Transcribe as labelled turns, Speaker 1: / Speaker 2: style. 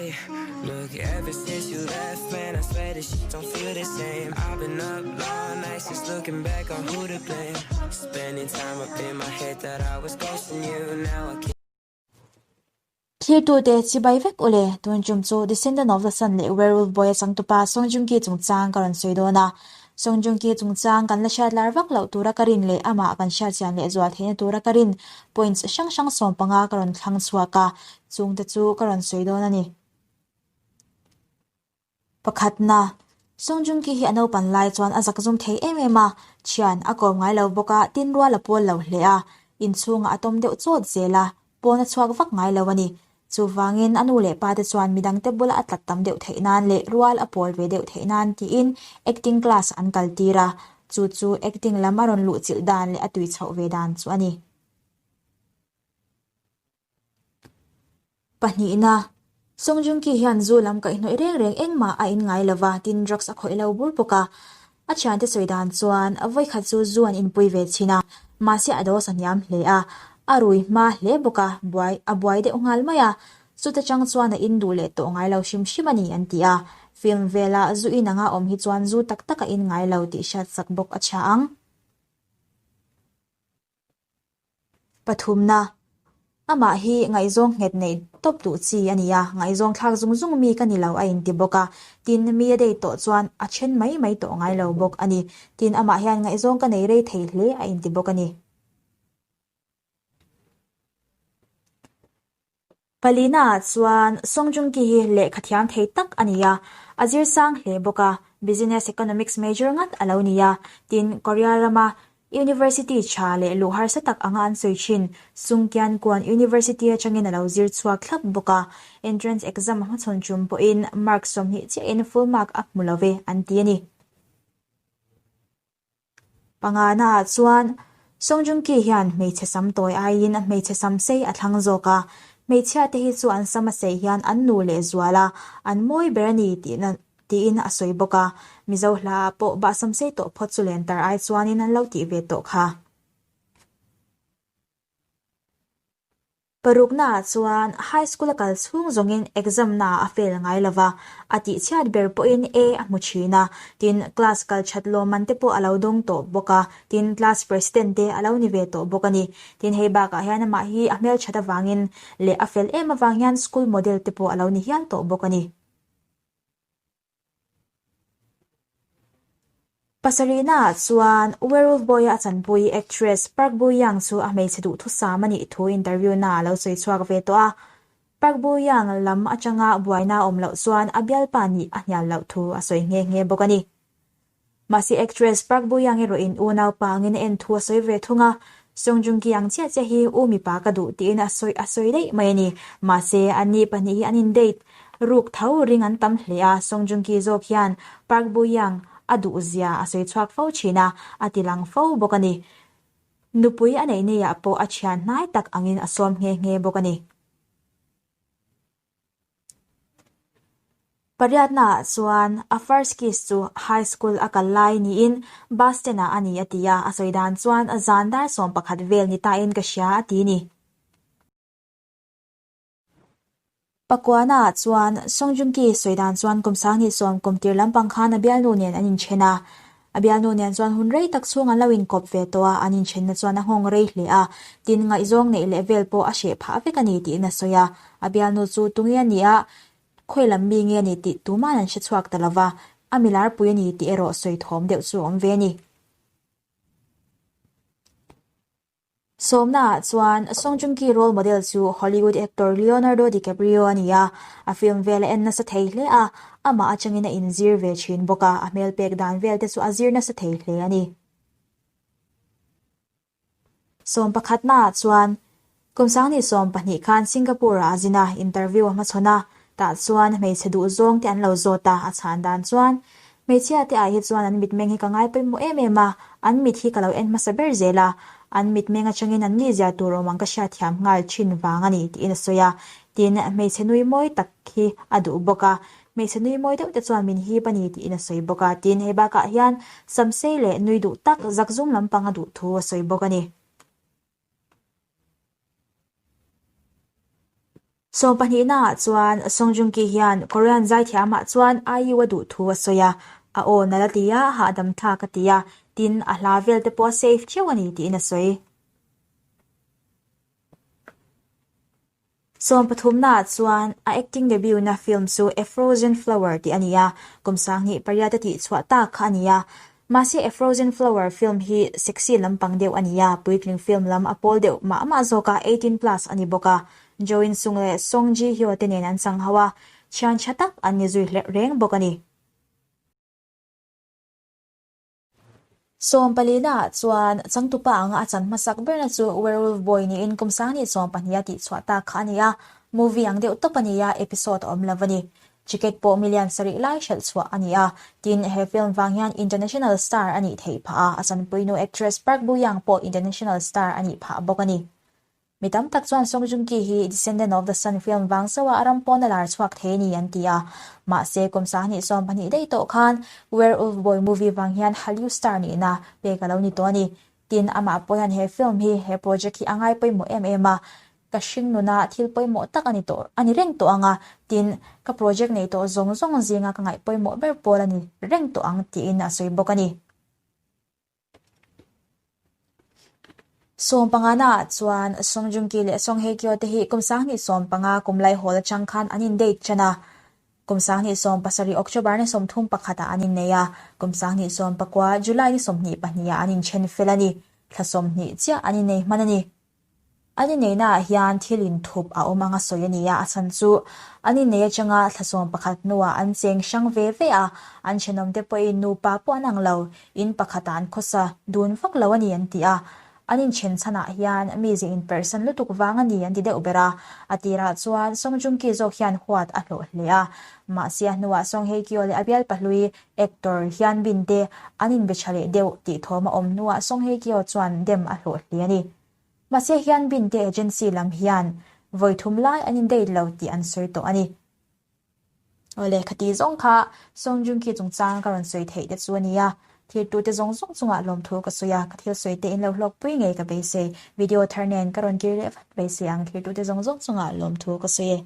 Speaker 1: Hey, look, ever since you left, man, I swear this shit don't feel the same. I've been up all night since looking back on who to blame. Spending time up in my head that I was ghosting you. Now I can't.
Speaker 2: Thlirtute chibai vek ule, tun tum chu Descendant of the Sun leh Werewolf Boy a changtupa Song Joong Ki chungchang ka rawn sawi dawn a. Song Joong Ki chungchang kan la hriat lar vak loh tura ka rin leh amah kan hriat chian leh zual theihna tura ka rin points hrang hrang 15 ka rawn thlang chhuak a, chungte chu ka rawn sawi dawn a ni. Pakhatna, Song Joong Ki hi a naupan lai chuan a zakzum thei em em a, thian a kawm ngai lo bawk a, tin rual a pawl lo hle a, inchhungah a tawm deuh chawt zel a, pawn a chhuak vak ngai lo a ni. Chuvangin a nu leh pa te chuan midangte bula a tlat tam deuh theih nan leh rual a pawl ve deuh theih nan tiin acting class an kal tir a, chu chu acting lam a rawn luhchilh dan leh a tui chhoh ve dan chu a ni. Pahnihna, Song Joong Ki hian zu lam kaihhnawih reng reng engmah a in ngai lova, tin drugs a khawih lo bur bawk a. A thiante sawi dan chuan vawikhat chu zu an inpui ve thin a, mahse a dose a hniam hle a, a rui hma hle bawk a, buai a buai deuh nghal mai a, chuta chang chuan a in duh leh tawh ngai lo hrim hrim a ni an ti a, film vela zu in anga awm hi chuan zu tak tak a in ngai lo tih hriat sak bawk a chhia ang. Pathumna, Amah hi ngaihzawng nghet neih tawp duh chi a ni a, ngaihzawng thlak zung zung mi ka ni lo a inti bawk a, tin mi a date tawh chuan a then mai mai tawh ngai lo bawk a ni. Tin amah hian ngaihzawng ka nei rei thei hle a inti bawk a ni. Palina ah chuan Song Joong Ki hi lehkha thiam thei tak a ni a, a zir sang hle bawk a, Business Economics major ngat a lo ni a, tin Korea rama University tha leh luh harsa tak anga an sawi thin Sungkyunkwan University atangin a lo zir chhuak thlap bawk a, entrance exam a hmachhawn tum pawhin mark 20 chiahin full mark a hmu lo ve an ti a ni. Pangana ah chuan Song Joong Ki hian hmeichhe sam tawi aiin a hmeichhe sam sei a thlang zawk a, hmeichhia te hi chu an sam a sei hian an nu leh zual a, an mawi ber a ni tihna tiin a sawi bawk a, Mizo hla ah pawh bah sam sei tawh phawt chu len tar ai chuanin an lo tih ve tawh kha. Paruknaah chuan high school a kal chhung zawngin exam naah a fail ngai lo va, a tihchhiat ber pawhin A a hmu thin a, tin class kal that lawmman te pawh a lo dawng tawh bawk a, tin class president te a lo ni ve tawh bawk a ni. Tin hei bakah hian amah hi a hmelthat avangin leh a fel em avang hian school model te pawh a lo ni hial tawh bawk a ni. Pasarihnaah chuan Werewolf Boy-a a chanpui actress Park Bo-young chu a hmeichhe duhthusam a nih thu interview-naah a lo sawi chhuak ve tawh a. Park Bo-young lam atanga buaina a awm loh chuan a bialpa nih a hnial loh thu a sawi nghe nghe bawk a ni. Mahse actress Park Bo-young erawhin unaupa angin a en thu a sawi ve thung a, Song Joong Ki ang chiah chiah hi u mipa ka duh tiin a sawi a sawi daih mai a ni. Mahse anni pahnih hi an in-date Ruk tho ring an tam hle a, Song Joong Ki zawk hian Park Bo Young a duh zia a sawi chhuak fo thin a, a ti lang fo bawk a ni. Nupui a neih neiah pawh a thian hnai tak angin a sawm nghe nghe bawk a ni. Pariatnaah chuan a first kiss chu high school a kal lai niin bus stand ah a ni a ti a, a sawi dan chuan zan dar 11 vel ni tain ka hria a ti ni. Pakuana ah chuan Song Joong Ki sawi dan chuan kum 2010 kum tir lampang khan a bialnu nen an inthen a. A bialnu nen chuan hun rei tak chhung an lo inkawp ve tawh a, an inthenna chuan a nghawng rei hle a, tin ngaihzawng neih leh vel pawh a hreh phah vek a ni tiin a sawi a. A bialnu chu tunge a ni a, khawi lam mi nge a ni tih tuman an hre chhuak ta lo va, a milarpui a ni tih erawh sawi thawm deuh chu a awm ve a ni. Sawmnaah chuan Song Joong Ki role model chu Hollywood actor Leonardo DiCaprio a ni a, a film vel a en nasa thei hle a, amah atangin a inzir ve thin bawk a, a hmel pek dan vel te chu a zir nasa thei hle a ni. Sawm pakhatnaah chuan Kum 2012 khan Singapore-ah a zin a, interview a hmachhawn a, tah chuan hmeichhe duh zawng te an lo zawt a, a chhan dan chuan, Hmeichhia te ah hi chuan an mitmeng hi ka ngai pawimawh em em a, an mit hi ka lo en hmasa ber zel a, an mitmeng atangin an nihzia tur awm ang ka hriatthiam nghal thin vang a ni tiin a sawi a, tin, hmeichhe nui mawi tak hi a duh bawk a, hmeichhe nui mawi deuh te chuan min hip a ni tiin a sawi bawk a, tin, hei bakah hian samsei leh nui duh tak zakzum lampang a duh thu a sawi bawk a ni. Sawmpahnihnaah chuan Song Joong Ki hian Korean zaithiamah chuan IU a duh thu a sawi a, a aw nalh a ti a, hahdam thlak a ti a, tin a hla vel te pawh a safe theuh a ni tiin a sawi. Sawmpathumnaah chuan a acting debut na film chu A Frozen Flower tih a ni a, kum 28 a tihchhuah tak kha a ni a. Mahse A Frozen Flower film hi sexy lampang deuh a ni a, puitling film lam a pawl deuh mah mah zawk a, 18 plus a ni bawk a. Jo In Sung leh Song Ji Hyo te nen an chang ho a, thian tha tak an ni zui hlerh reng bawk a ni. Sawmpalinaah chuan changtupa anga a chan hmasak berna chu Werewolf Boy niin kum 2012 a tihchhuah tak kha a ni a, movie ang deuh tawp a ni a, episode a awm lo a ni. Ticket pawh million sarih lai hrelh chhuah a ni a, tin he film vang hian international star a nih theih phah a, a chanpuinu actress Park Bo-young pawh international star a nih phah bawk a ni. Mi tam tak chuan Song Joong Ki hi Descendant of the Sun film vang zauha a ram pawn a lar chhuak thei a ni an ti a. Mahse, kum 2012 daih tawh khan Werewolf Boy movie vang hian Hallyu star nihna pek a lo ni tawh a ni. Tin, amah pawh hian he film hi, he project hi a ngai pawimawh em em a. Ka hring nuna thil pawimawh tak a ni tawh, a ni reng tawh ang a. Tin, ka project neih tawh zawng zawng zinga ka ngaih pawimawh ber pawl a ni reng tawh ang tiin a sawi bawk a ni. Sawmpangana ah chuan Song Joong Ki leh Song Hye Kyo te hi kum 2015 kum laihawl atang khan an in date tan a. Kum 2017 October ni 31 ah an innei a, kum 2019 July ni 22 ah an inthen fel a ni. Thla 20 chiah an innei hman a ni. An inneihnaah hian thil inthup a awm anga sawi a ni a, a chhan chu an innei atanga thla 11 hnuah an cheng hrang ve ve a, an thenawmte pawhin nupa pawh an ang lo, in pakhatah an khawsa dun vak lo a ni an ti a. An inthen chhanah hian mize inperhsan lutuk vang a ni an ti deuh ber a, a tirah chuan Song Joong Ki zawk hian huat a hlawh hle a, mahse a hnuah Song Hye Kyo leh a bial pahlui actor Hyun Bin te an inbe tha leh deuh tih thawm a awm hnuah Song Hye Kyo chuan dem a hlawh hle a ni. Mahse Hyun Bin te agency lam hian vawi thum lai an in date lo tih an sawi tawh a ni. Awle, khati zawng kha Song Joong Ki chungchang ka rawn sawi theih te chu a ni a. Thirtute zawng zawng chungah lawmthu ka sawi a, ka thil sawi te in lo hlawkpui ngei ka beisei. Video thar nen ka rawn kir leh vat beisei ang thirtute zawng zawng chungah lawmthu ka sawi e.